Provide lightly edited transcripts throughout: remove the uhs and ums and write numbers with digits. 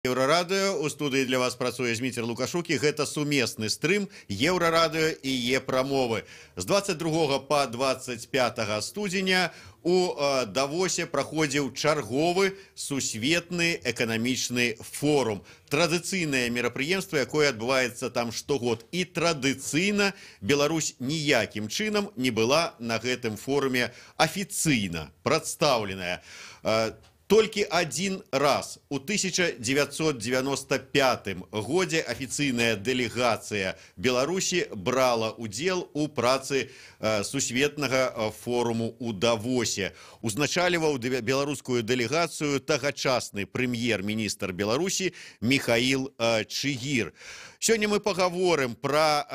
Еўрарадыё. У студыі для вас працуе Зміцер Лукашук, і гэта сумесны стрым Еўрарадыё і Е-прамовы. З 22 по 25 студзеня у Давосе праходзіў чарговы сусветны эканамічны форум. Традыцыйнае мерапрыемства, якое адбываецца там штогод. І традыцыйна Беларусь ніякім чынам не была на гэтым форуме афіцыйна прадстаўленая. Толькі адзін раз у 1995 годзе афіцыйная дэлегацыя Беларусі брала удзел у працы сусветнага форуму ў Давосе. Узначальваў беларускую дэлегацыю тагачасны прэм'ер-міністр Беларусі Міхаіл Чыгір. Сёння мы пагаворым пра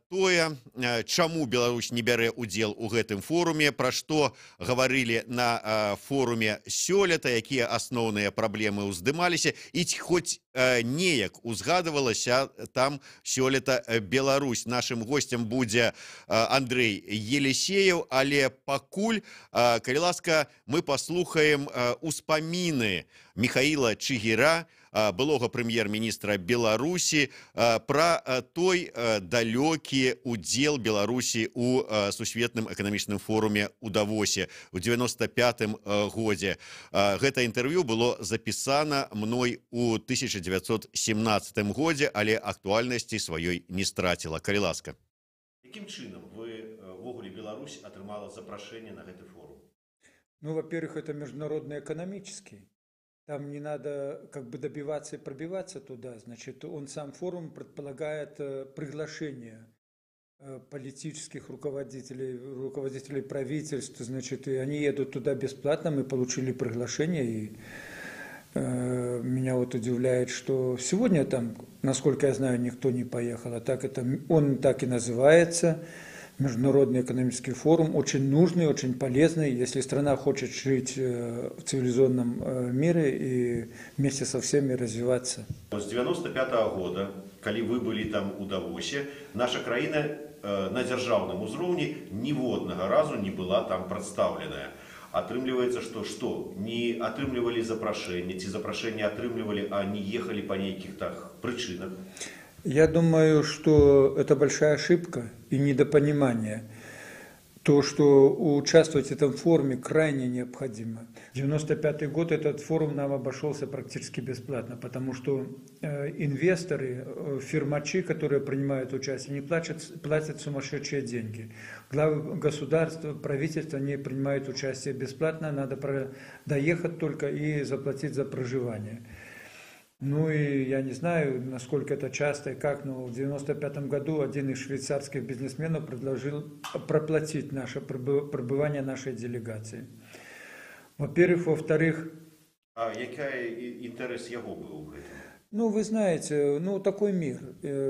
тое, чаму Беларусь не бярэ удзел у гэтым форуме, пра што гаварылі на форуме сёлета, якія асноўныя праблемы ўздымаліся і ці хоць неяк узгадывалася там сёлета Беларусь. Нашым госцем будзе Андрэй Елісееў, але пакуль, калі ласка, мы паслухаем успаміны Міхаіла Чыгіра, былога прэм'ер-міністра Беларусі, пра той далёкі удзел Беларусі у сусветным эканамічным форуме ў Давосе ў 95 годзе. Гэта інтэрв'ю было запісана мной у 1917 годзе, але актуальнасці сваёй не страціла. Калі ласка. Якім чынам вы увогуле Беларусь атрымала запрашэнне на гэты форум? Ну, во-первых, это международный экономический. Там не надо как бы добиваться и пробиваться туда. Значит, он сам форум предполагает приглашение политических руководителей, руководителей правительств, значит, и они едут туда бесплатно, мы получили приглашение, и меня вот удивляет, что сегодня там, насколько я знаю, никто не поехал, а так это, он так и называется, Международный экономический форум, очень нужный, очень полезный, если страна хочет жить в цивилизованном мире и вместе со всеми развиваться. З 95 года, калі вы былі там у Давосе, наша краіна на дзяржаўным узроўні ніводнага разу не была там прадстаўленая. Атрымліваецца, што не атрымлівалі запрашэнне, ці запрашэнне атрымлівалі, а не ехалі па нейкіх так прычынах? Я думаю, что это большая ошибка и недопонимание. То, что участвовать в этом форуме, крайне необходимо. 95 год этот форум нам обошелся практически бесплатно, потому что инвесторы, фирмачи, которые принимают участие, не платят сумасшедшие деньги. Главы государства, правительства не принимают участие бесплатно, надо доехать только и заплатить за проживание. Ну и я не знаю, насколько это часто и как, но в 95 году один из швейцарских бизнесменов предложил проплатить наше пребывание нашей делегации. Во-первых, во-вторых... А які интерес его был в этом? Ну, вы знаете, ну, такой мир.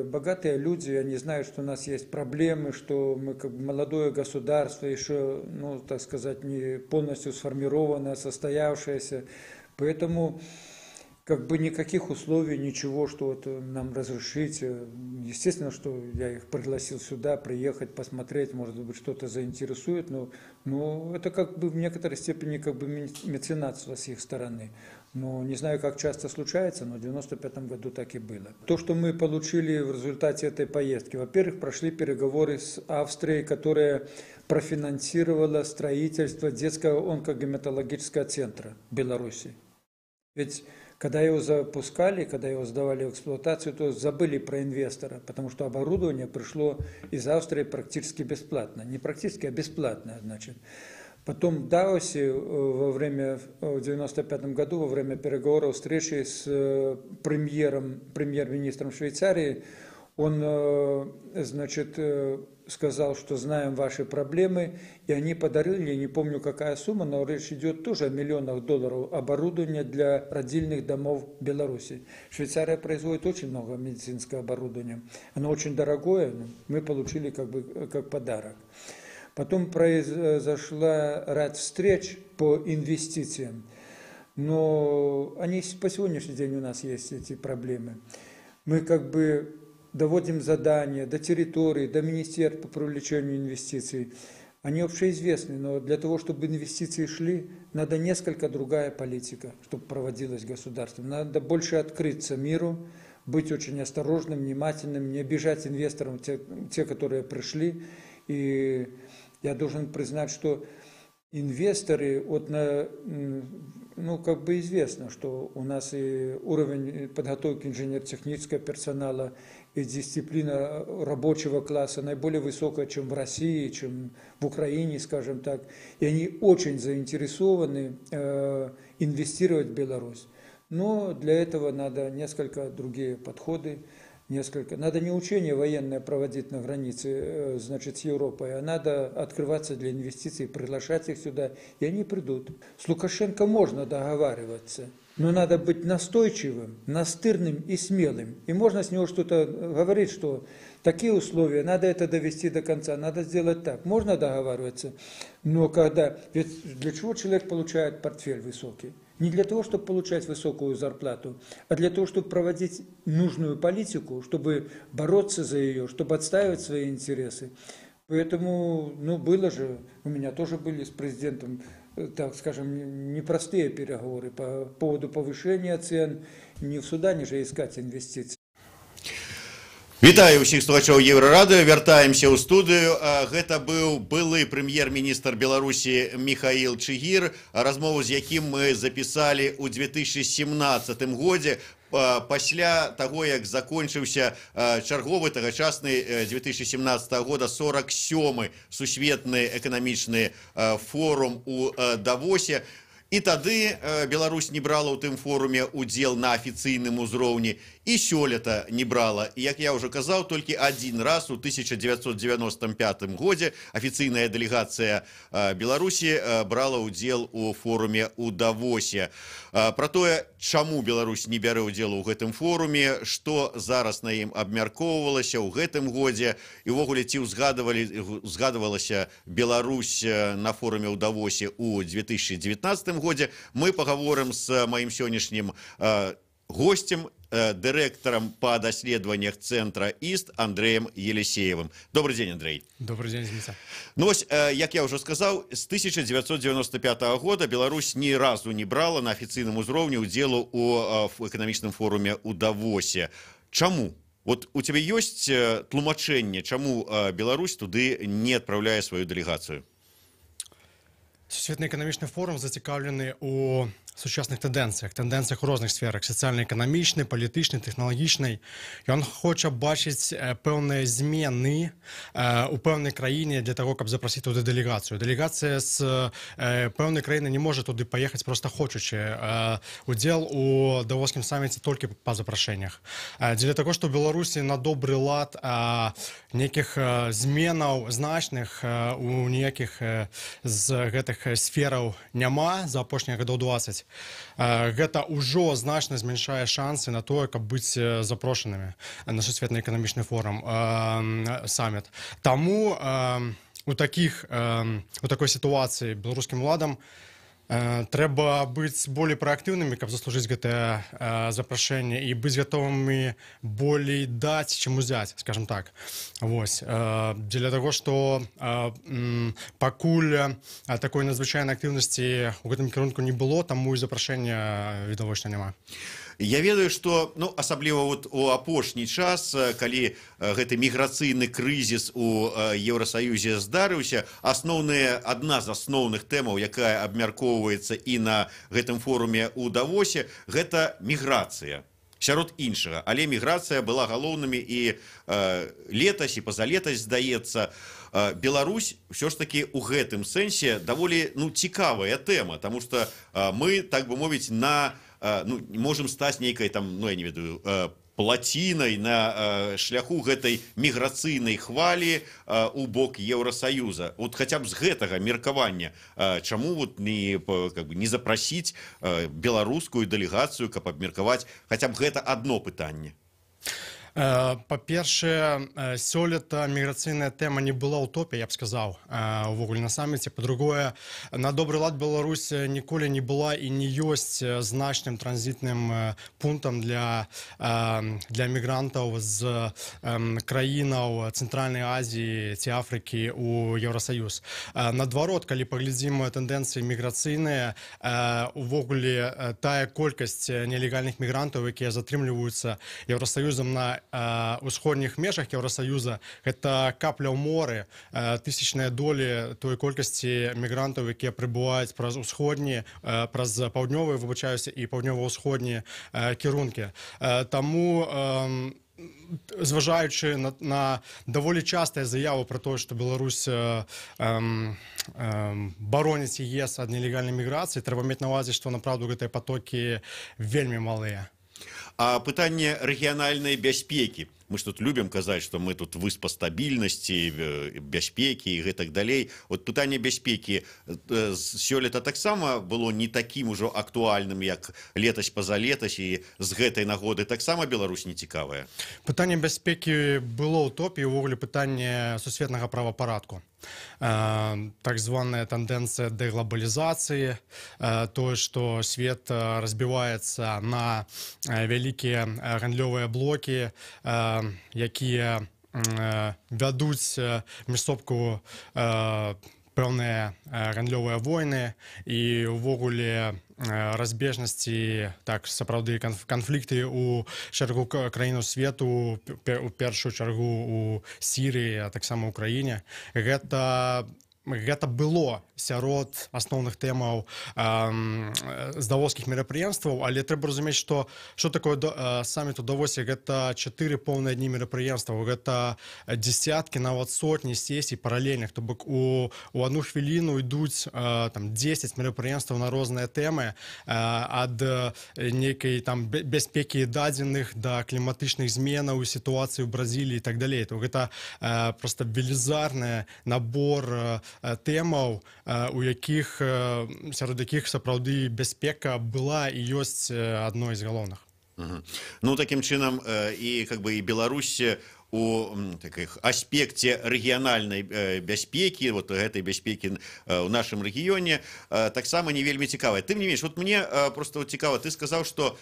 Богатые люди, они знают, что у нас есть проблемы, что мы как бы молодое государство, еще, ну, так сказать, не полностью сформированное, состоявшееся. Поэтому как бы никаких условий, ничего, что вот нам разрешить. Естественно, что я их пригласил сюда, приехать, посмотреть, может быть, что-то заинтересует, но это как бы в некоторой степени как бы меценатство с их стороны. Но не знаю, как часто случается, но в 95 году так и было. То, что мы получили в результате этой поездки, во-первых, прошли переговоры с Австрией, которая профинансировала строительство детского онкогематологического центра в Беларуси. Ведь когда его запускали, когда его сдавали в эксплуатацию, то забыли про инвестора, потому что оборудование пришло из Австрии практически бесплатно. Не практически, а бесплатно, значит. Потом в Давосе в 95 году, во время переговоров, встречи с премьер-министром Швейцарии, он, значит, сказал, что знаем ваши проблемы, и они подарили, не помню какая сумма, но речь идет тоже о миллионах долларов, оборудования для родильных домов Беларуси. Швейцария производит очень много медицинского оборудования, оно очень дорогое, но мы получили как бы как подарок. Потом произошла ряд встреч по инвестициям, но они по сегодняшний день у нас есть эти проблемы. Мы как бы доводим задания до территории, до министерств по привлечению инвестиций. Они общеизвестны, но для того, чтобы инвестиции шли, надо несколько другая политика, чтобы проводилась государством. Надо больше открыться миру, быть очень осторожным, внимательным, не обижать инвесторам, те, которые пришли. И я должен признать, что инвесторы, вот ну, как бы известно, что у нас и уровень подготовки инженер-технического персонала, и дисциплина рабочего класса наиболее высокая, чем в России, чем в Украине, скажем так. И они очень заинтересованы инвестировать в Беларусь. Но для этого надо несколько другие подходы, несколько. Надо не учения военные проводить на границе, значит, с Европой, а надо открываться для инвестиций, приглашать их сюда, и они придут. С Лукашенко можно договариваться, но надо быть настойчивым, настырным и смелым. И можно с него что-то говорить, что такие условия, надо это довести до конца, надо сделать так. Можно договариваться, но когда... Ведь для чего человек получает портфель высокий? Не для того, чтобы получать высокую зарплату, а для того, чтобы проводить нужную политику, чтобы бороться за ее, чтобы отстаивать свои интересы. Поэтому, ну, было же, у меня тоже были с президентом, так скажем, непростые переговоры по поводу повышения цен. Не в Судане же искать инвестиции. Вітаю ўсіх слухачоў Еўрарадыё, вяртаемся ў студыю. Гэта быў былы прэм'ер-міністр Беларусі Міхаіл Чыгір, размову з якім мы запісалі ў 2017 годзе, пасля таго, як закончыўся чарговы тагачасны 2017 года 47 сусветны эканамічны форум у Давосе. І тады Беларусь не брала ў тым форуме удзел на афіцыйным узроўні, і сёлета не брала. І, як я ўжо казаў, толькі адзін раз у 1995 годзе афіцыйная дэлегацыя Беларусі брала ўдзел у форуме ў Давосе. Пра тое, чаму Беларусь не бярэ ўдзел у гэтым форуме, што зараз на ім абмяркоўвалася ў гэтым годзе і ўвогуле ці ўзгадвалася Беларусь на форуме ў Давосе ў 2019 годзе, мы пагаворым з маім сённяшнім госцем, дырэктарам па даследаваннях цэнтра ІСТ Андреем Елисеевым. Добрый день, Андрей. Добрый день, Зміцер. Ну вось, як я ўжо сказаў, з 1995 года Беларусь ні разу не брала на афіцыйным узроўні удзелу у эканамічным форуме ў Давосе. Чаму? Вот у цябе ёсць тлумачэнне, чаму Беларусь туды не адпраўляе сваю дэлегацыю? Сусветны эканамічны форум зацікаўлены у сучасных тэндэнцыях, тэндэнцыях у розных сферах: сацыяльна-эканамічнай, палітычнай, тэхналагічнай. Ён хоча бачыць пэўныя змены у пэўнай краіне для таго, каб запрасіць туды дэлегацыю. Дэлегацыя з пэўнай краіны не можа туды паехаць проста хочучы. Удзел у Давоскім саміце толькі па запрашэннях. Дзеля таго, што ў Беларусі на добры лад нейкіх зменаў значных у ніякіх з гэтых сфераў няма за апошнія гадоў 20. Гэта ўжо значна змяншае шансы на тое, каб быць запрошанымі на сусветны эканамічны форум, саміт. Таму у такой сітуацыі беларускім уладам трэба быць болей праактыўнымі, каб заслужыць гэтае запрашэнне, і быць гатовымі болей даць, чым узяць, скажем так. Вось. Дзеля таго, што пакуль такой надзвычайнай актыўнасці ў гэтым кірунку не было, таму і запрашэння відавочна няма. Я ведаю, што, ну, асабліва вот у апошні час, калі гэты міграцыйны крызіс у Еўрасаюзе здарыўся, адна з асноўных тэмаў, якая абмяркоўваецца і на гэтым форуме ў Давосе, гэта міграцыя. Сярод іншага, але міграцыя была галоўнымі і летась, і пазалетась, здаецца. Беларусь ўсё ж такі ў гэтым сэнсе даволі, ну, цікавая тэма, таму што мы, так бы мовіць, ну, можем стаць нейкай там, ну, я не ведаю, плацінай на шляху гэтай міграцыйнай хвалі у бок Еўрасаюза. Вот хаця б з гэтага меркавання, чаму вот не, как бы, не запрасіць беларускую дэлегацыю, каб абмеркаваць хаця б гэта одно пытанне? Па-першае, сёлета міграцыйная тэма не была ў топе, я б сказаў, увогуле на саміце. Па-другое, на добры лад, Беларусь ніколі не была і не ёсць значным транзітным пунктам для мігрантаў з краінаў Цэнтральнай Азіі ці Афрыкі ў Еўрасаюз. Наадварот, калі паглядзім тэндэнцыі міграцыйныя, увогуле тая колькасць нелегальных мігрантаў, якія затрымліваюцца Еўрасаюзам на усходніх межах Еўрасаюза, гэта капля ў моры, тысячныя долі той колькасці мігрантаў, якія прыбываюць праз усходні, праз паўднёвыя, выбачаюся, і паўднёва-ўсходнія кірункі. Таму, зважаючы на даволі частыя заявы пра тое, што Беларусь бароніць ЕС ад нелегальнай міграцыі, трэба мець на ўвазе, што направду гэтыя патокі вельмі малыя. А пытанне рэгіянальнай бяспекі. Мы ж тут любім казаць, што мы тут выспа стабільнасці, бяспекі і гэтак далей. Вот пытанне бяспекі сёлета таксама было не такім ужо актуальным, як летась, пазалетась, і з гэтай нагоды таксама Беларусь не цікавая. Пытанне бяспекі было ў топе, і ўвогуле пытанне сусветнага правапарадку. Так званая тэндэнцыя дэглобалізацыі, тое, што свет разбіваецца на вялікія гандлёвыя блокі, якія вядуць між пэўныя гандлёвыя войны і ўвогуле разбежнасці, так, сапраўды канфлікты у шэрагу краінаў свету, у першую чаргу у Сірыі, а таксама ў краіне. Гэта было сярод асноўных тэмаў з давоскіх мерапрыемстваў, але трэба разумець, што такое саміт у Давосе. Гэта 4 поўныя дні мерапрыемстваў, гэта дзесяткі, нават сотні сесій паралельных, то бок у одну хвіліну ідуць там 10 мерапрыемстваў на розныя тэмы, ад нейкай там бяспекі дадзеных да кліматычных зменаў, сітуацыі ў Бразіліі і так далей. То гэта просто велізарны набор тэмаў, у якіх сярод якіх сапраўды бяспека была і ёсць адной з галоўных. Ну, такім чынам, і как бы і Беларусь у таких аспекце рэгіянальнай бяспекі, вот гэтай бяспекі ў нашым рэгіёне, таксама не вельмі цікавая. Тым не менш, вот мне просто вот цікава, ты сказаў, што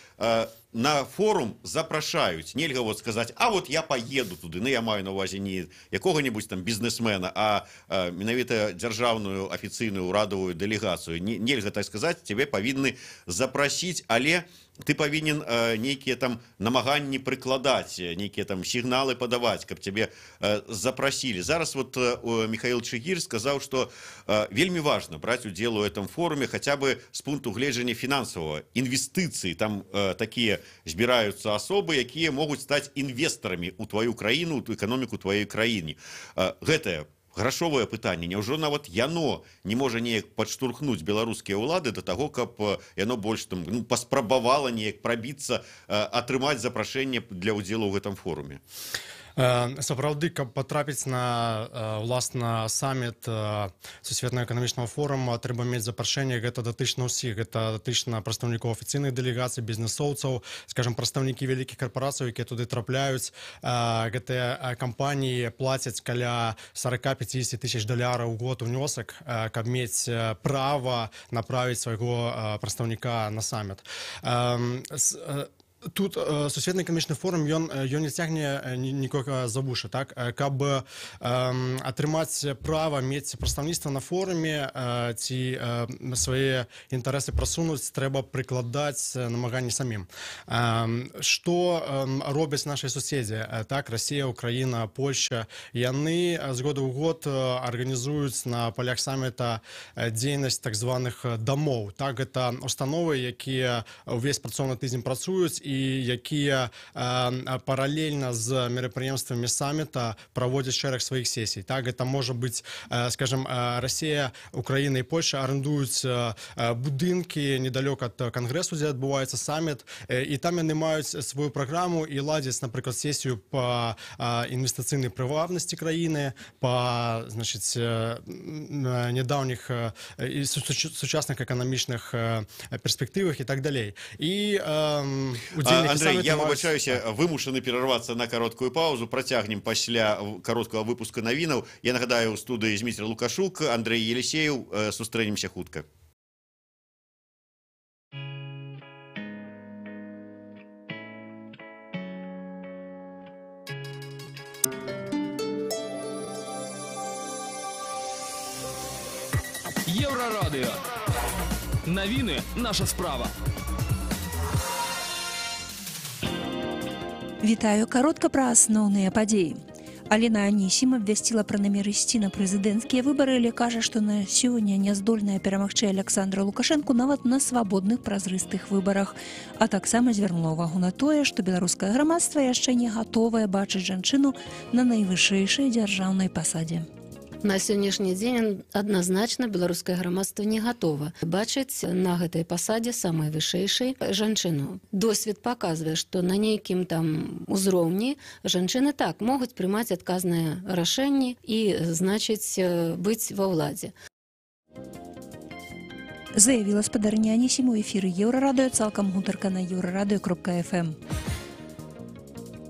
на форум запрашаюць. Нельга вот сказаць: «А вот я поеду туды». Ну, я маю на увазе не якога-небудзь там бізнесмена, а менавіта дзяржаўную афіцыйную урадавую дэлегацыю. Не, нельга так сказаць, цябе павінны запрасіць, але ты павінен нейкія там намаганні прыкладаць, нейкія там сігналы падаваць, каб цябе запрасілі. Зараз вот Михаил Чыгір сказаў, што вельмі важна браць удзел у этом форуме хаця бы з пункту гледжання фінансавага, інвестыцыі. Там такія збіраюцца асобы, якія могуць стаць інвестарамі ў тваю краіну, у эканоміку тваёй краіны. Гэтае грашовае пытанне, няўжо нават яно не можа неяк падштурхнуць беларускія ўлады да таго, каб яно больш там, ну, паспрабавала неяк прабіцца, атрымаць запрашэнне для ўдзелу ў гэтым форуме? Сапраўды, каб патрапіць на уласна саміт Сусветнага эканамічнага форума, трэба мець запрашэнне. Гэта датычна ўсіх, гэта датычна прадстаўнікоў афіцыйных дэлегацый, бізнесоўцаў. Скажем, прадстаўнікі вялікіх карпорацый, якія туды трапляюць, гэтыя кампаніі плацяць каля 40-50 тысяч даляраў у год унёсак, каб мець права направіць свайго прадстаўніка на саміт. Тут Сусветны эканамічны форум, ён не цягне нікога за вушы, так. Каб атрымаць права мець прадстаўніцтва на форуме ці свае інтарэсы прасунуць, трэба прыкладаць намаганні самім. Што робяць нашыя суседзі, так, Расія, Украіна, Польша? Яны з года ў год арганізуюць на палях саміта дзейнасць так званых дамоў, так. Гэта установы, якія ўвесь працоўны тыдзень працуюць і якія паралельна з мерапрыемствамі саміта праводзяць шэраг сваіх сесій. Так, гэта можа быць, скажем, Расія, Украіна і Польша арендуюць будынкі недалёка ад кангрэсу, дзе адбываецца саміт, і там яны маюць сваю праграму і ладзяць, напрыклад, сесію па інвестыцыйнай прывабнасці краіны, па, значыць, нядаўніх і сучасных эканамічных перспектывах і так далей. І Андрей, я выбачаюся, вымушаны перарвацца на кароткую паузу. Працягнем пасля кароткага выпуска навінаў. Я нагадаю, у студыі Зміцер Лукашук, Андрей Елисеев. Сустрэнемся хутка. Еўрарадыё. Навіны – наша справа. Вітаю, каротка пра асноўныя падзеі. Алена Анісім абвясціла пра намер ісці на прэзідэнцкія выбары, але кажа, што на сёння не здольная перамагчы Аляксандра Лукашэнку нават на свабодных празрыстых выбарах. А таксама звярнула ўвагу на тое, што беларускае грамадства яшчэ не гатовае бачыць жанчыну на найвышэйшай дзяржаўнай пасадзе. На сённяшні дзень адназначна беларускае грамадства не гатова бачыць на гэтай пасадзе самай вышэйшай жанчыну. Досвед паказвае, што на нейкім там узроўні жанчыны так могуць прымаць адказныя рашэнні і, значыць, быць ва ўладзе. Заявіла спадарыня Анісім у эфіры Еўрарадыё, цалкам гутарка на еўрарадыё.фм.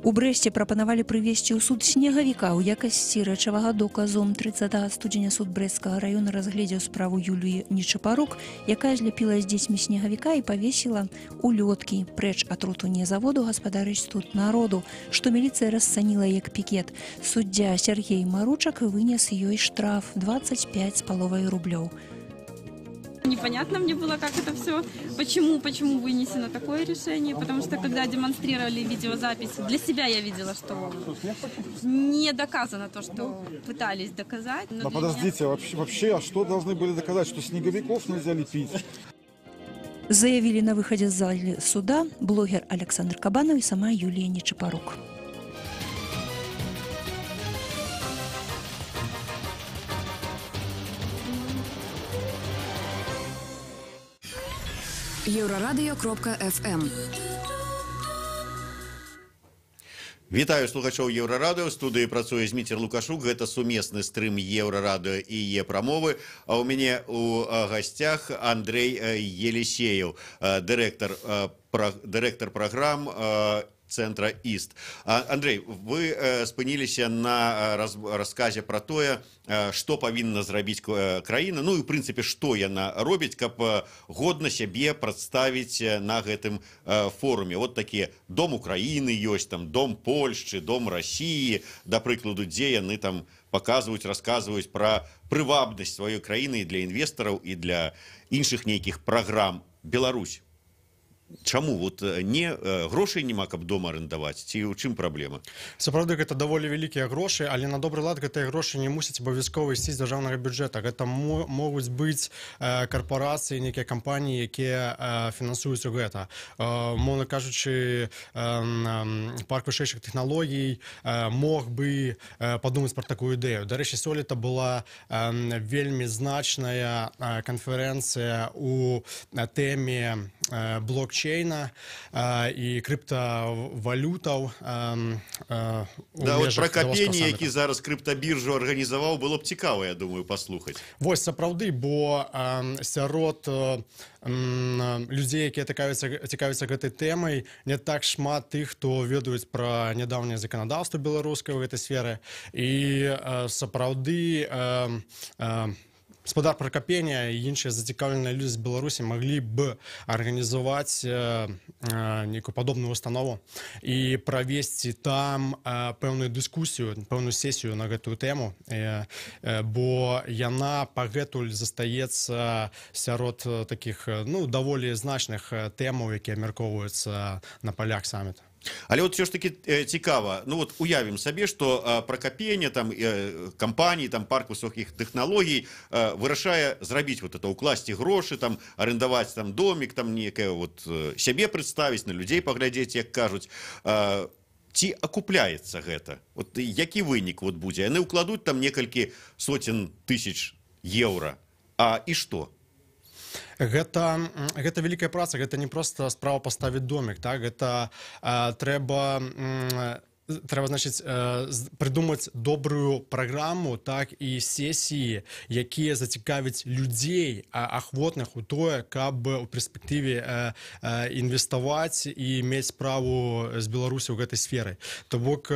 У Брэсце прапанавалі прывесці ў суд снегавіка ў якасці рэчавага доказу. 30 студзеня суд Брэсцкага раёна разгледзеў справу Юліі Нечапарук, якая зляпіла з дзецьмі снегавіка і павесіла улёткі. Прэч атруту не заводу, гаспадарыць тут народу, што міліцыя расцаніла як пікет. Суддзя Сергей Маручак вынес ёй штраф 25,5 рублёў. Непонятно мне было, как это все, почему вынесено такое решение, потому что когда демонстрировали видеозапись, для себя я видела, что не доказано то, что пытались доказать. Но подождите, вообще, а что должны были доказать, что снеговиков нельзя лепить? Заявили на выходе из зала суда блогер Александр Кабанов и сама Юлия Нечапарук. Еўрарадыё.фм. Вітаю слухачоў Еўрарадыё. У студыі працуе Зміцер Лукашук. Гэта сумесны стрым Еўрарадыё і Е-прамовы. А ў мяне у гасцях Андрей Елисеев, дырэктар праграм цэнтра ІСТ. Андрей, вы спыніліся на расказе пра тое, што павінна зрабіць краіна, ну і ў прынцыпе, што яна робіць, каб годна сябе прадставіць на гэтым форуме. Вот такія Дом Украіны ёсць, там Дом Польшчы, Дом Расіі, да прыкладу, дзе яны там паказваюць, расказваюць пра прывабнасць сваёй краіны і для інвестараў, і для іншых нейкіх праграм. Беларусь. Чаму вот не грошай няма, каб дом арендаваць, ці ў чым праблема? Сапраўды гэта даволі вялікія грошы, але на добры лад гэтыя грошы не мусяць абавязкова ісці з дзяржаўнага бюджэта. Гэта могуць быць карпорацыі, нейкія кампаніі, якія фінансуюць гэта. Умоўна кажучы, парк вышэйшых тэхналогій мог бы падумаць пра такую ідэю. Дарэчы, сёлета была вельмі значная канферэнцыя у тэме блокчейна і крыптавалютаў. Да, вот пра Капені, які зараз крыптабіржу арганізаваў, было б цікава, я думаю, паслухаць. Вось, сапраўды, бо сярод людзей, якія цікавяцца гэтай тэмай, не так шмат тых, хто ведаюць пра нядаўняе заканадаўства беларускае ў гэтай сферы. І сапраўды спадар Пракапеня і іншыя зацікаўленыя людзі з Беларусі маглі б арганізаваць нейкую падобную установу і правесці там пэўную дыскусію, пэўную сесію на гэтую тэму, бо яна пагэтуль застаецца сярод такіх, ну, даволі значных тэмаў, якія абмяркоўваюцца на палях саміта. Але вот все ж таки цікава, ну вот уявім сабе, что Пракапеня, там кампаніі, там парк высокіх тэхналогій вырашае зрабіць вот это, укласці грошы, там арендаваць там домик, там некае вот сябе прадставіць, на людзей паглядзець, як кажуць. Ці акупляецца гэта? Вот які вынік вот будзе? Яны укладуць там некалькі сотен тысяч еўра, а і што? Гэта вялікая праца, гэта не проста справа паставіць домик, так? Гэта трэба Трэба, значыць, прыдумаць добрую праграму, так, і сесіі, якія зацікавяць людзей, ахвотных у тое, каб у перспектыве інвеставаць і мець справу з Беларусі ў гэтай сферы. То бок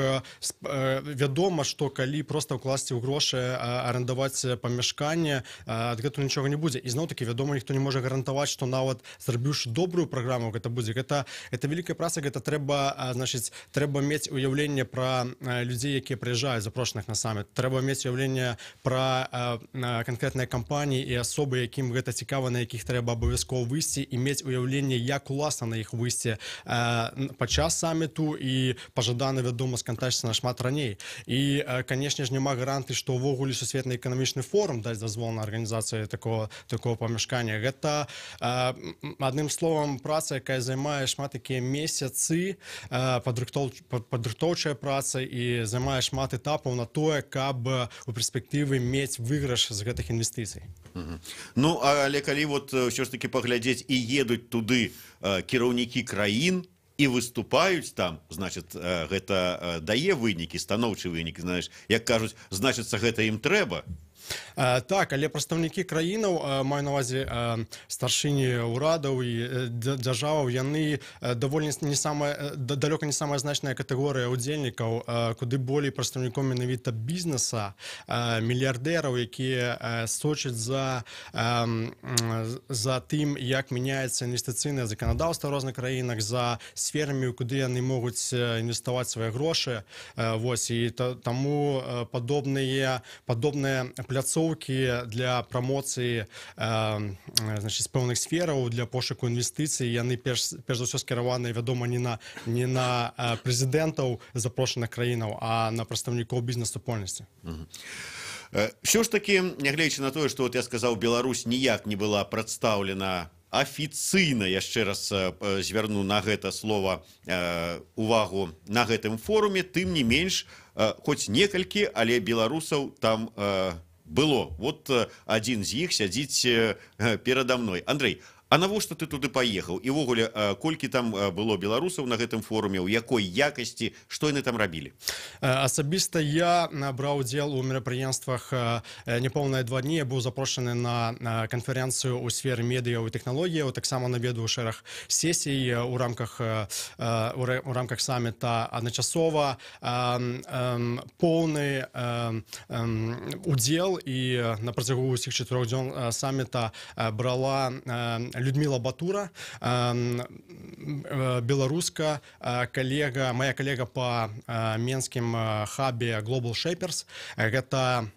вядома, што калі проста ўкласці ў грошы, арандаваць памяшканне, адгэтуль нічога не будзе. І зноў-такі, вядома, ніхто не можа гарантаваць, што нават зрабіўшы добрую праграму, гэта будзе. Гэта вялікая праца, гэта трэба, значыць, трэба мець уяўленне пра людзей, якія прыязджаюць, запрошаных на саміт. Трэба мець уяўленне пра канкрэтныя кампаніі і асобы, якім гэта цікава, на якіх трэба абавязкова выйсці, і мець уяўленне, як уласна на іх выйсці падчас саміту, і пажадана, вядома, скантачыцца нашмат раней. І, канешне ж, няма гарантый, што ўвогуле Сусветны эканамічны форум дасць дазвол на арганізацыю такого памяшкання. Гэта, адным словам, праца, якая займае шмат такія месяцы, падрыхтоўчая праца, і займае шмат этапаў на тое, каб у перспектывы мець выйгрыш з гэтых інвестыцый. Ну, але калі вот ўсё ж таки паглядзець, і едуць туды кіраўнікі краін і выступаюць там, значит, гэта дае вынікі, станоўчы вынік, знаешь, як кажуць, значыцца, гэта ім трэба. Так, але прадстаўнікі краінаў, маю на увазе старшыні ўрадаў і дзяржаваў, яны даволі не самая, далёка не самая значная катэгорыя удзельнікаў, куды болей прадстаўнікоў менавіта бізнеса, мільярдэраў, якія сочаць за тым, як мяняецца інвестыцыйнае заканадаўства ў розных краінах, за сферамі, куды яны могуць інвеставаць свае грошы. Вось, і таму падобныя пляцоўкі для прамоцыі, значыць, пэўных сфераў, для пошуку інвестыцый, яны перш за ўсё скіраваныя, вядома, не на прэзідэнтаў запрошаных краінаў, а на прадстаўнікоў бізнес-супольнасці. Ўсё ж таки, нягледзячы на тое, што вот я сказаў, Беларусь ніяк не была прадстаўлена афіцыйна, яшчэ раз звярну на гэта слова увагу, на гэтым форуме, тым не менш, хоць некалькі, але беларусаў там было. Вот адзін з іх сядзіць перада мной. Андрей, а навошта ты туды паехаў? І ўвогуле, колькі там было беларусаў на гэтым форуме, у якой якасці, што яны там рабілі? Асабіста я браў удзел у мерапрыемствах няпоўныя 2 дні. Я быў запрошаны на канферэнцыю ў сферы медыяў і тэхналогіяў, таксама наведаў шэраг сесій у рамках саміта. Адначасова поўны удзел і на працягу ўсіх 4 дзён саміта брала Людмила Батура, беларуска, калега, моя калега по менскім хабе Global Shapers. Гэта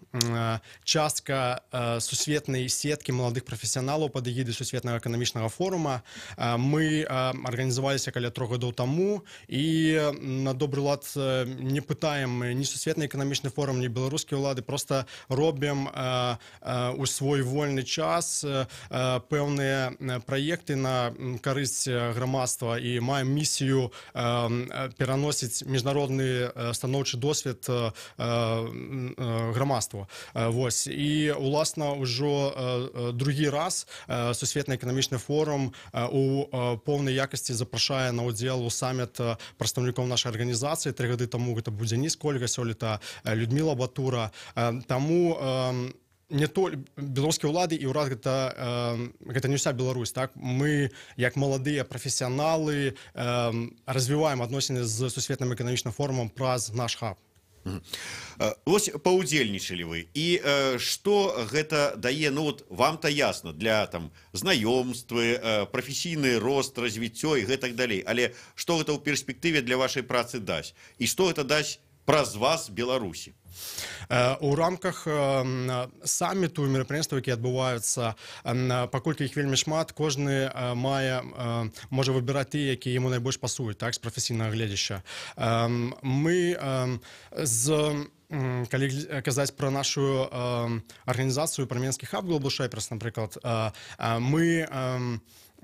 частка сусветнай сеткі маладых прафесіяналаў пад эгідай Сусветнага эканамічнага форума. Мы арганізаваліся каля 3 гадоў таму і на добры лад не пытаем ні Сусветны эканамічны форум, ні беларускія ўлады, просто робім у свой вольны час пэўныя праекты на карысць грамадства і маем місію пераносіць міжнародны станоўчы досвед грамадству. Вось, і уласна ўжо другі раз Сусветны эканамічны форум у поўнай якасці запрашае на ўдзел у саміт прадстаўнікоў нашай арганізацыі. 3 гады таму гэта быў Дзяніс Кольга, сёлета Людмила Батура. Таму не то беларускія ўлады і ўрад, гэта не ўся Беларусь. Так, мы, як маладыя прафесіяналы, развіваем адносіны з Сусветным эканамічным форумам праз наш хаб. Вось паўдзельнічалі вы, і што гэта дае? Ну вот вам-то ясна, для там знаёмствы, прафесійны рост, развіццё і гэтак далей, але што гэта ў перспектыве для вашай працы дасць і што гэта дасць праз вас Беларусі? У рамках саміту, мерапрыемстваў, якія адбываюцца, паколькі іх вельмі шмат, кожны мае можа выбіраць тыя, якія яму найбольш пасуюць, так, з прафесійнага гледзяшча. Мы з калі казаць пра нашу арганізацыю, пра менскі хаб Global Shapers, напрыклад, мы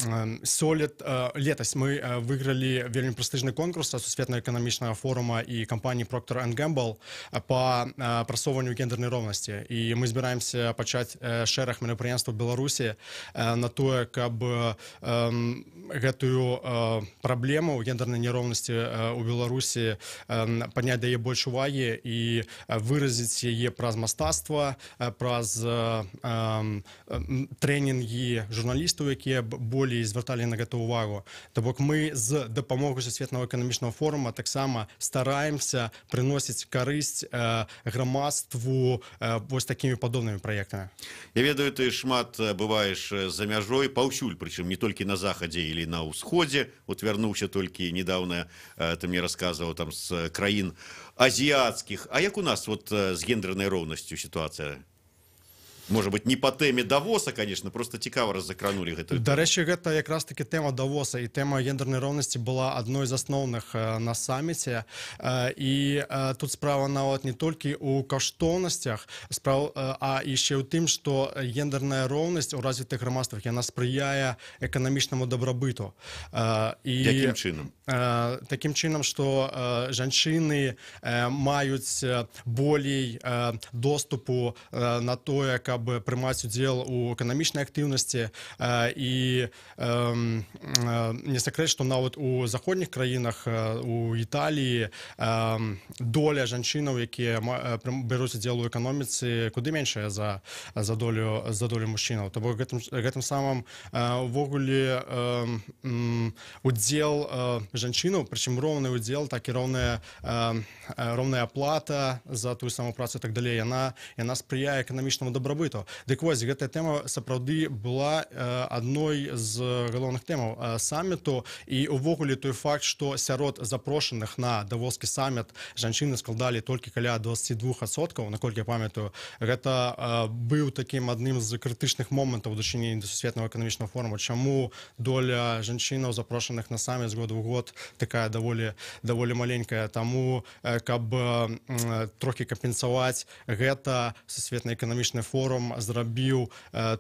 Летась мы выйгралі вельмі прэстыжны конкурс ад Сусветнага эканамічнага форума і кампаніі Procter Gamble по прасоўванню гендернай роўнасці, і мы збіраемся пачаць шэраг мерапрыемстваў Беларусі на тое, каб гэтую праблему гендернай нероўнасці у Беларусі падняць да яе больш увагі і выразіць яе праз мастацтва, праз трэнінгі журналістаў, якія б болей звярталі на гэта ўвагу. То бок мы з дапамогай Сусветнага эканамічнага форума таксама стараемся прыносіць карысць грамадству вось такімі падобнымі праектамі. Я ведаю, ты шмат бываеш за мяжой, паўсюль, прычым не толькі на захадзе или на ўсходзе. Вот вярнуўся толькі недавно, ты мне рассказываў, там, з краін азіяцкіх. А як у нас вот з гендернай роўнасцю сітуацыя? Может быть, не по теме Давоса, конечно, просто цікава, раз закранули гэтую. Дарэчы, гэта якраз таки тэма Давоса, і тэма гендернай роўнасці была адной з асноўных на саміце. І тут справа нават не толькі ў каштоўнасцях, а яшчэ ў тым, што гендерная роўнасць у развітых грамадствах, яна спрыяе эканамічнаму дабрабыту. І Якім чынам? Такім чынам, што жанчыны маюць болей доступу на тое, каб прымаць удзел у эканамічнай актыўнасці. І не сакрэт, што нават у заходніх краінах, у Італіі доля жанчынаў, якія бяруць удзел у эканоміцы, куды меншая за долю мужчынаў. То бок гэтым самым увогуле удзел жанчынаў, прычым роўны удзел, так і роўная аплата за тую самую працу і так далей, яна спрыяе эканамічнаму дабрабыту. Дык вось, гэтая тэма сапраўды была адной з галоўных тэмаў саміту, і увогуле той факт, што сярод запрошаных на Давоскі саміт жанчыны складалі толькі каля 22%, наколькі я памятаю, гэта быў такім адным з крытычных момантаў у дачыненні да Сусветнага эканамічнага форуму: чаму доля жанчынаў, запрошаных на саміт, з году ў год такая даволі маленькая. Таму каб трохі кампенсаваць гэта, Сусветны эканамічны форум зрабіў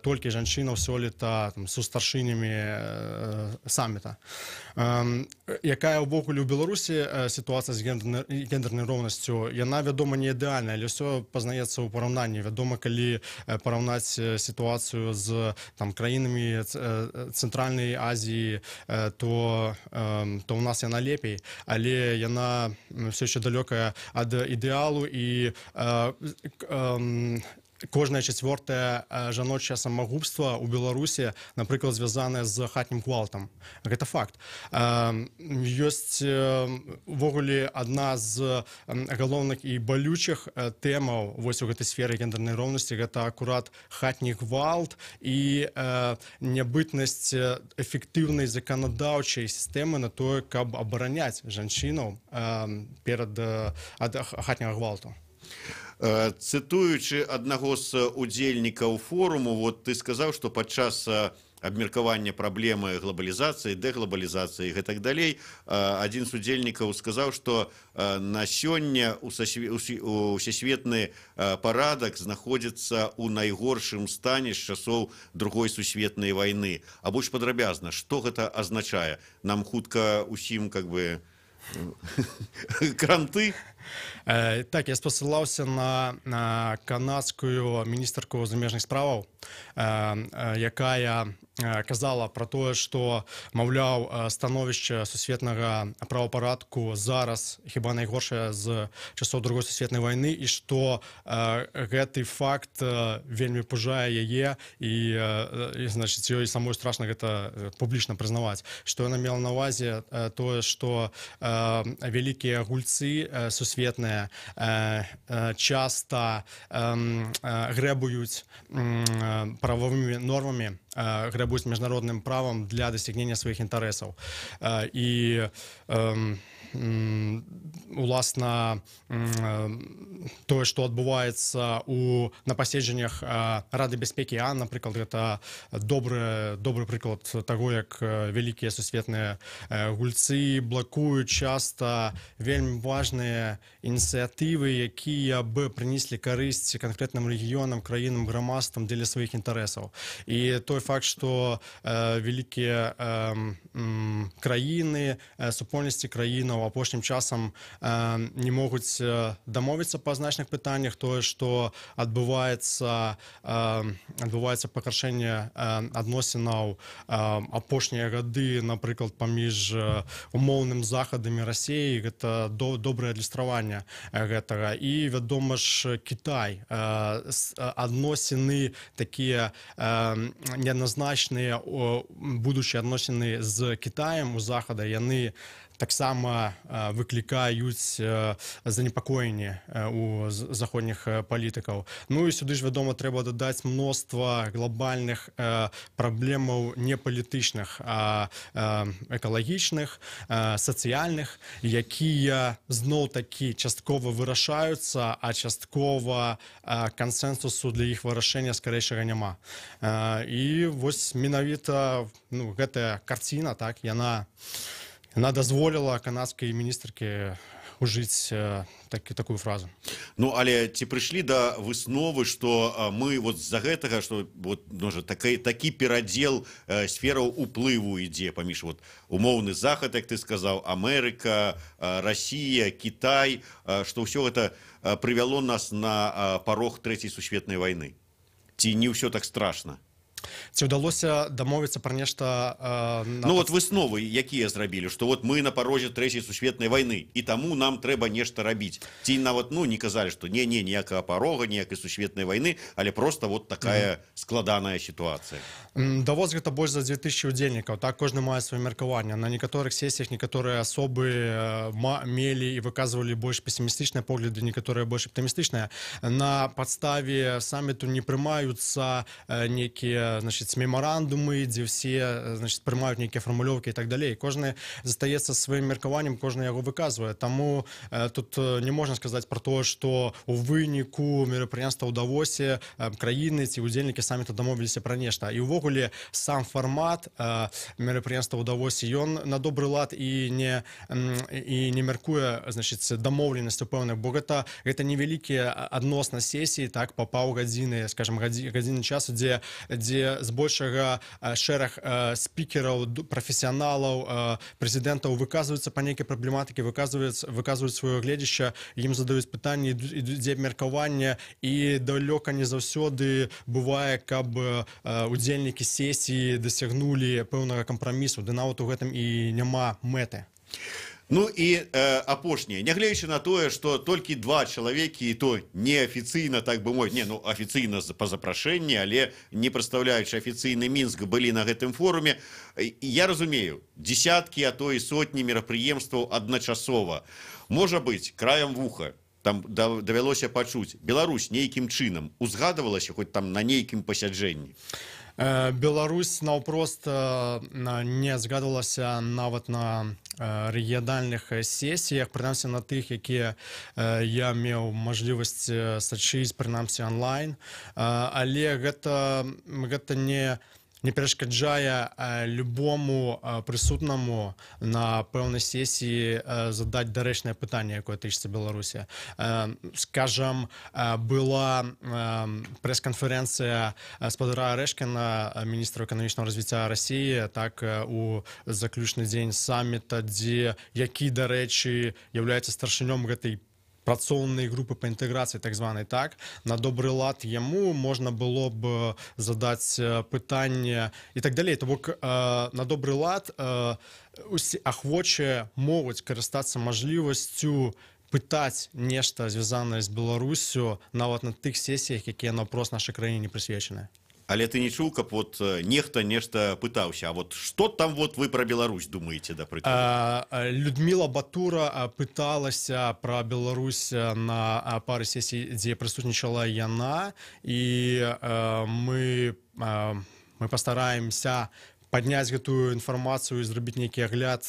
толькі жанчынаў сёлета там сустаршынямі саміта. Якая ўвогуле ў Беларусі сітуацыя з гендернай роўнасцю? Яна, вядома, не ідэальная, але ўсё пазнаецца ў параўнанні. Вядома, калі параўнаць сітуацыю з там краінамі Цэнтральнай Азіі, то у нас яна лепей, але яна все еще далёкая ад ідэалу, і кожнае чацвёртае жаночае самагубства ў Беларусі, напрыклад, звязанае з хатнім гвалтам. Гэта факт. Ёсць увогуле адна з галоўных і балючых тэмаў вось у гэтай сферы гендернай роўнасці, гэта акурат хатні гвалт і нябытнасць эфектыўнай заканадаўчай сістэмы на тое, каб абараняць жанчынаў перад ад хатняга гвалту. Цытуючы аднаго з удзельнікаў форуму, вот ты сказаў, што падчас абмеркавання праблемы глобалізацыі, дэглобалізацыі і гэтак далей, адзін з удзельнікаў сказаў, што на сёння усесветны парадак знаходзіцца ў найгоршым стане з часоў Другой сусветнай вайны. А больш падрабязна, што гэта азначае? Нам хутка усім как бы кранты? Так, я спасылаўся на канадскую міністрку замежных справаў, якая казала пра тое, што, маўляў, становішча сусветнага правапарадку зараз хіба найгоршае з часоў Другой сусветнай вайны і што гэты факт вельмі пужае яе і, значыць, ёй самой страшна гэта публічна прызнаваць. Што яна мела на ўвазе? Тое, што вялікія гульцы сусветныя часта грэбуюць правовымі нормамі, грэбуюць міжнародным правам для дасягнення сваіх інтарэсаў. І Уласна, тое, што адбываецца на паседжаннях Рады бяспекі ААН, напрыклад, гэта добры прыклад таго, як вялікія сусветныя гульцы блакуюць часта вельмі важныя ініцыятывы, якія б прынеслі карысць канкрэтным рэгіёнам, краінам, грамадствам дзеля сваіх інтарэсаў. І той факт, што вялікія краіны, супольнасці краінаў апошнім часам не могуць дамовіцца па значных пытаннях, тое, што адбываецца пагаршэнне адносінаў апошнія гады, напрыклад, паміж умоўным Захадам і Расіяй, гэта добрае адлюстраванне гэтага. І, вядома ж, Кітай, адносіны такія неадназначныя, будучыя адносіны з Кітаем у Захада, яны таксама выклікаюць занепакоенне у заходніх палітыкаў. Ну і сюды ж, вядома, трэба дадаць мноства глобальных праблемаў не палітычных, а экалагічных, сацыяльных, якія зноў такі часткова вырашаюцца, а часткова кансенсусу для іх вырашэння скарэйшага няма. І вось менавіта, ну, гэтая карціна, так, яна дазволіла канадскай міністркі ужыць такую фразу. Ну, але ці прыйшлі да высновы, што мы вот з-за гэтага, што вот, можа, такі перадзел сфераў уплыву ідзе паміж вот умоўны Захад, як ты сказаў, Амерыка, Расія, Кітай, што ўсё гэта прывяло нас на парог трэцяй сусветнай вайны? Ці не ўсё так страшна? Ці ўдалося дамовіцца пра нешта на Ну вот высновы якія зрабілі, што вот мы на парозе трэцяй сусветнай вайны і таму нам трэба нешта рабіць? Ці нават, ну, не казалі, што не, ніякага парога, ніякай сусветнай вайны, але просто вот такая складаная сітуацыя? Давос — гэта больш за 2000 удзельнікаў, так, кожны мае сваё меркаванне. На некаторых сесіях некаторыя асобы мелі і выказвалі больш песімістычныя погляды, некаторыя больш аптымістычныя. На падставе саміту не прымаюцца нейкія, значит, мемарандумы, дзе все, значит, прымаюць нейкія фармулёўкі і так далей. Кожны застаецца сваім меркаваннем, кожны яго выказвае. Таму тут не можна сказаць пра тое, што у выніку мерапрыемства ў Давосе краіны ці удзельнікі саміта дамовіліся пра нешта. І ўвогуле сам фармат мерапрыемства ў Давосе, ён на добры лад і не мяркуе, значит, дамоўленасцю пэўных, бо гэта невялікія адносна сесіі, так, па паўгадзіны, скажем, гадзіны часу, дзе збольшага шэраг спікераў, прафесіяналаў, прэзідэнтаў выказваюцца па нейкай праблематыкі, выказваюць сваё гледзішча, ім задаюць пытанні, ідзе абмеркаванне, і далёка не заўсёды бывае, каб удзельнікі сесіі дасягнулі пэўнага кампрамісу, ды нават у гэтым і няма мэты. Ну і апошняе: нягледзячы на тое, што толькі два чалавекі, і то неафіцыйна, так бы мовіць, не, ну, афіцыйна па запрашэнні, але не прадстаўляючы афіцыйны Мінск, былі на гэтым форуме, я разумею, десяткі, а то і сотні мерапрыемстваў адначасова, можа быць, краем вуха там давялося пачуць: Беларусь нейкім чынам узгадывалася хоць там на нейкім пасяджэнні? Беларусь наўпрост не згадвалася нават на рэгіянальных сесіях, прынамсі на тых, якія я меў мажлівасць сачыць, прынамсі онлайн. Але гэта не перашкаджае любому прысутнаму на пэўнай сесіі задаць дарэчнае пытанне, якое тычыцца Беларусі. Скажам, была прэс-канферэнцыя спадара Арэшкіна, міністра эканамічнага развіцця Расіі, так, у заключны дзень саміта, дзе які, дарэчы, являецца старшынём гэтай працоўнай групы па інтэграцыі так званай, так, на добры лад яму можна было б задаць пытанне і так далей. То бок на добры лад усе ахвочыя могуць карыстацца мажлівасцю пытаць нешта, звязанае з Беларуссю, нават на тых сесіях, якія наўпрост нашай краіне не прысвечаны. Але ты не чуў, каб вот нехта нешта пытаўся: «А вот что там вот вы про Беларусь думаете?» Да прыкладу. Людмила Батура пыталася пра Беларусь на пары сесій, дзе прысутнічала яна, і мы пастараемся падняць гэтую інфармацыю і зрабіць нейкі агляд.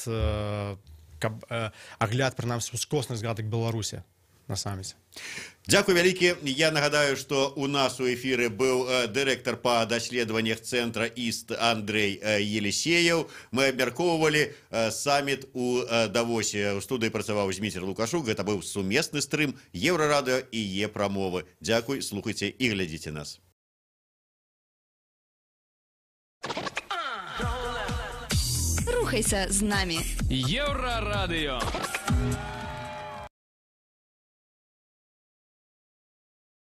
каб агляд прынамсі ускосных згадак Беларусі на саміце. Дзякуй вялікі. Я нагадаю, што у нас у эфіры быў дырэктар па даследаваннях цэнтра ІСТ Андрэй Елісееў. Мы абмяркоўвалі саміт у Давосе. У студыі працаваў Зміцер Лукашук. Гэта быў сумесны стрым Еўрарадыё і Е-прамовы. Дзякуй, слухайце і глядзіце нас. Рухайся з намі. Еўрарадыё.